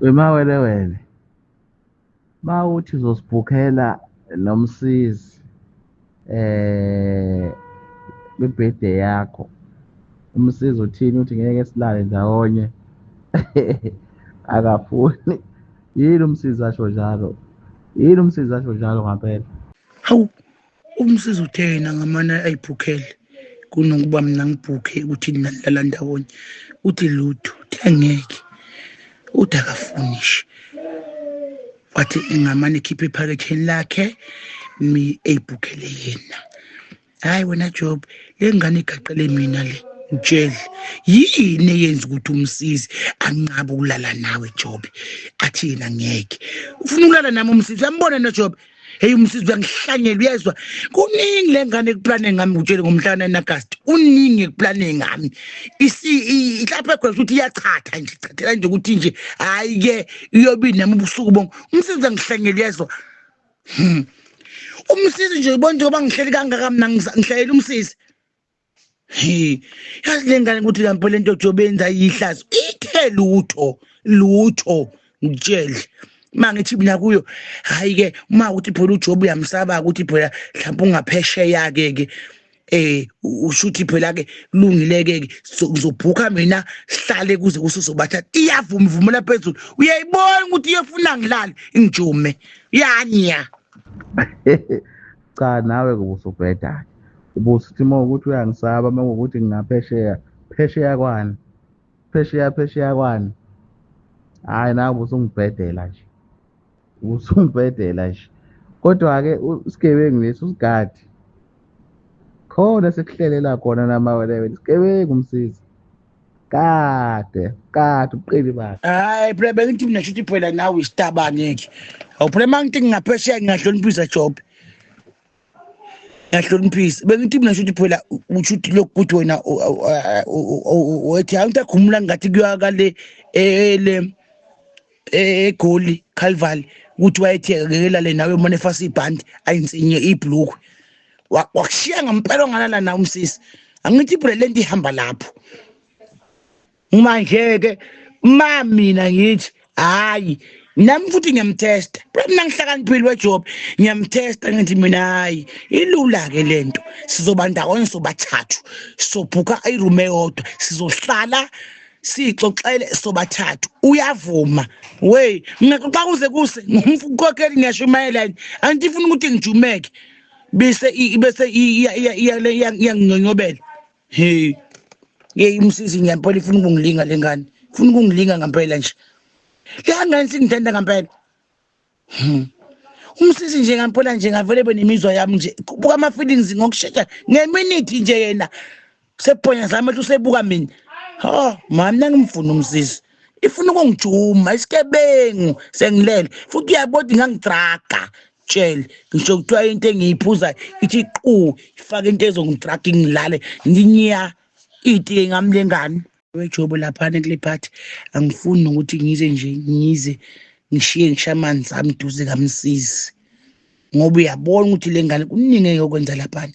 Wemawelewele, mawuthi uzosibhukhela nomsizi kwi-birthday yakho, umsizi uthini? Uthi ngeke silale ndawonye. Akafuni. Yini umsizi asho njalo? Yini umsizi asho njalo ngampela? Hawu, umsizi uthe yena ngamane ayibhukhele kunokuba mina ngibhukhe ukuthi nilala ndawonye. Uthi lutho, uthi angeke, uthi akafuni nje. Wathi ngamane ekhiphe ephaketheni lakhe mi eyibhukhele yena. Hayi wena Job, le ngane igaqele mina le. Ngitshele, yini eyenza ukuthi umsizi anqabe ukulala nawe Job? Athi yena ngeke. Ufuna ukulala nami umsizi, uyambona na Job? Hey umsizi uyangihlanyela, uyezwa? Kuningi le ngane ekuplane ngami, ngutshele ngomhla ka-9 August. Kuningi ekuplane ngami. Ihlapha khona ukuthi iyachatha nje, chathela nje ukuthi nje hayi ke iyobi nami ubusuku bonke. Umsizi uyangihlanyela, uyezwa? Umsizi nje ubona njengoba ngihleli kangaka mina ngihlayela umsizi. He, yazi le ngane ukuthi lapho lento Jobe yenza ihlazo. Ithe lutho, lutho ngitshele. Mangithi mina kuyo, hayi ke uma ukuthi phela uJobe uyamsaba ukuthi phela mhlawumbe ungaphesheya ke ke. Ushuthi phela ke kulungile ke ke ngizobhuka mina sihlale kuze kusuzobathatha. Iyavuma ivumela phezulu. Uyayibona ukuthi iyofuna ngilale ingijume. Yanya. Cha nawe kubusubheda. Ubusuthi uma ukuthi uyangisaba, uma ukuthi ngingaphesheya, phesheya kwani? Phesheya, phesheya kwani? Hhayi nawe ubusungibhedela nje. Ubusungibhedela nje. Kodwa-ke isigebengu lesi usigadi. Khona sekuhlelela khona namawelewele, isigebengu umsizi. Kade, kade ubuqili bakhe. Hayi phela bengithi mina shuthi phela nawe isitabane ke. Awu phela mangithi ngingaphesheya ngingahloniphisa Job. Ngiyahloniphisa. Bengithi mina shuthi phela ushuthi lokhu kuthi wena wethi hayi ngiyakhumula ngathi kuyakale le eGoli Calvary ukuthi wayethi akelale nawe mone efasa ibhandi ayinsinye ibhlukwe. Wakushiya ngempela ongalala nawe umsisi. Angithi phela lento ihamba lapho. Manje ke ma mina ngithi hayi nami futhi ngiyamtesta. Phela mina ngihlakaniphile weJob, ngiyamtesta ngithi mina hayi ilula ke lento. Sizoba ndawonye sobathathu. Sobhuka iroom eyodwa, sizohlala sixoxele sobathathu. Uyavuma. Wey, ngingaxoxa kuze kuse ngumkhokheli ngiyashumayela. Angithi ifuna ukuthi ngijumeke. Bese bese iyanginyonyobela. Hey. Hey umsizi ngiyempela ifuna ukungilinga lengane. Ifuna ukungilinga ngempela nje. Le ngane singithanda ngempela. Umsizi nje ngempela nje ngavele benemizwa yami nje. Buka ama feelings ngokushesha ngeminute nje yena. Sephonya zami ethi usebuka mina. Ha, mama mina ngimfuna umsizi. Ifuna ukungijuma isigebengu sengilele. Futhi uyabona ngangidraga. Tshele ngisho kuthiwa into engiyiphuza ithi qu ifake into ezongidraga ngilale nginya itiye ngami lengane. Wejobo laphana kule party angifuni nokuthi ngize nje ngize ngishiye ngisho amanzi ami duze kamsizi. Ngoba uyabona ukuthi le ngane kuningi eyokwenza laphana.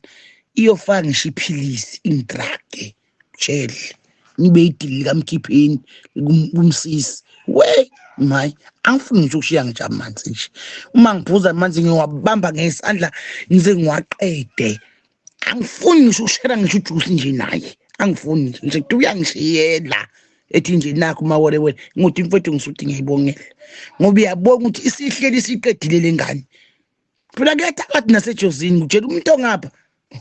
Iyofaka ngisho iphilisi ingidrage. Tshele ngibe idili likamkhipheni kumsisi. We mayi angifuni ngisho ukushiya ngisho amanzi nje. Uma ngiphuza amanzi ngiwabamba ngesandla ngize ngiwaqede. Angifuni ngisho ukushera ngisho ujuice nje naye. Angifuni nje nje kuthi uyangishiyela. Ethi nje nakho mawelewele ngothi mfethu ngisuthi ngiyayibongela. Ngoba uyabona ukuthi isihleli siqedile lengane. Phela kuyathakathi nasejozini ngitshela umuntu ongapha.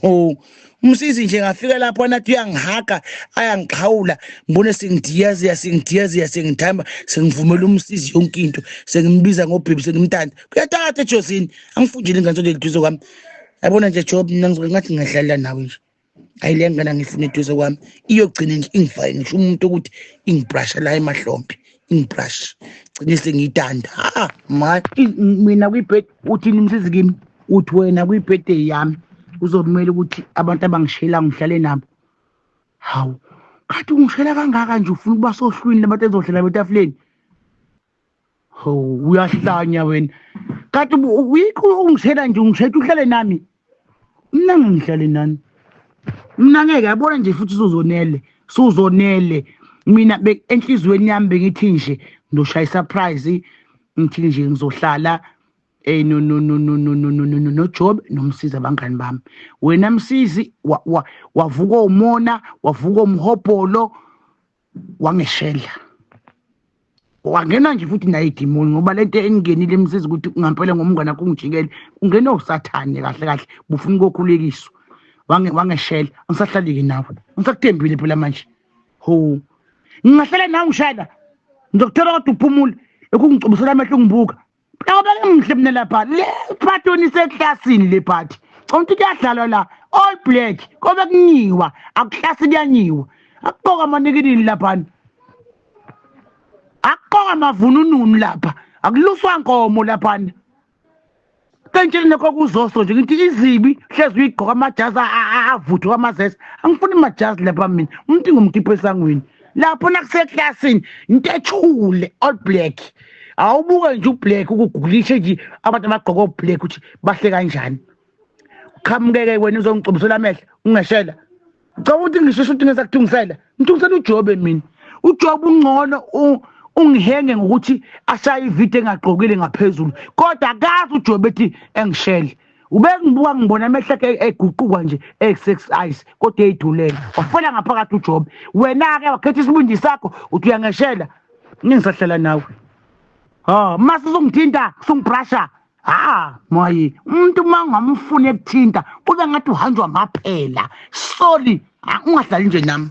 Oh, umsizi nje ngafika lapho anathi uyangihaga ayangixhawula ngibone sengidiyaziya sengidiyaziya sengithamba sengivumela umsizi yonke into sengimbiza ngobhebi sengimtanda. Kuyathakatha ejozini angifundile ingane sondela eduze kwami. Yabona nje Job mina ngizoke ngathi ngingadlalela nawe nje. Hayi le ngane angifuni eduze kwami iyogcina nje ingifake ngisho umuntu ukuthi ingibrasha la emahlombe ingibrashe gcine sengiyitanda. Ha ma mina kwi-birthday uthini umsizi kimi uthi wena kwi-birthday yami uzomela ukuthi abantu abangishela ngihlale nabo. Hawu kanti ungishela kangaka nje ufuna ukuba sohlwini labantu ezohlela etafuleni. Hawu uyahlanya wena. Kanti uyikho ungishela nje ungishela uhlale nami. Mina ngihlale nani. Mina ngeke yabona nje futhi suzonele, suzonele. Mina enhliziyweni yami bengithi nje ngizoshaya isurprise, ngithi nje ngizohlala no no no no no no no no no Job nomsizi abangani bami. Wena Msizi wavuka umona, wavuka umhobholo, wangeshela. Wangena nje futhi naye idimoni, ngoba lento engingenile Msizi ukuthi ngampela ngomngane wakho ungijikele, ungena usathane kahle kahle, bufuna ukukhulekiswa. Wangeshela, angisahlaliki nawe, angisakuthembile phela manje. Ho, ngingahlala nawe ngishayela, ngizokuthola kodwa uphumule, lokhu ngicubisela amehlo ungibuka. Ngoba ngihle mina lapha, le party oniseklasini le party. Umuntu kuyadlalwa la, all black, kobe kunyiwa, akuhlasi kuyanyiwa. Akuqoka amanikinini lapha. Akuqoka amavunununu lapha, akuluswa nkomo lapha. Kentsheni lokho kuzoso nje ngithi izibi hlezi uyigqoka amajazi avuthwe amazese. Angifuni amajazi lapha mina. Umuntu ngumkhipha esangweni. Lapho nakuseklasini into ethule all black. Awubuke nje ublack ukugugulishe nje abantu abagqoka ublack ukuthi bahle kanjani. Qhamukeke wena uzongicubisela amehlo ungeshela. Ngicabanga ukuthi ngisheshe ukuthi ngisakuthungisela. Ngithungisela uJobe mina. UJobe ungcono ungihenge ngokuthi ashaye ividiyo engagqokile ngaphezulu. Kodwa akazi uJobe ethi engishele. Ubengibuka ngibona amehlo akhe eguquka nje e-six eyes kodwa eyidulele. Wafela ngaphakathi uJobe. Wena-ke wakhetha isibindi sakho uthi uyangeshela. Ngingisahlala nawe. Ha, mase uzongithinta, usungibrasha. Ha, mayi, umuntu uma ungamfuni ekuthinta, kube ngathi uhanjwa maphela. Sorry, ungahlali nje nami.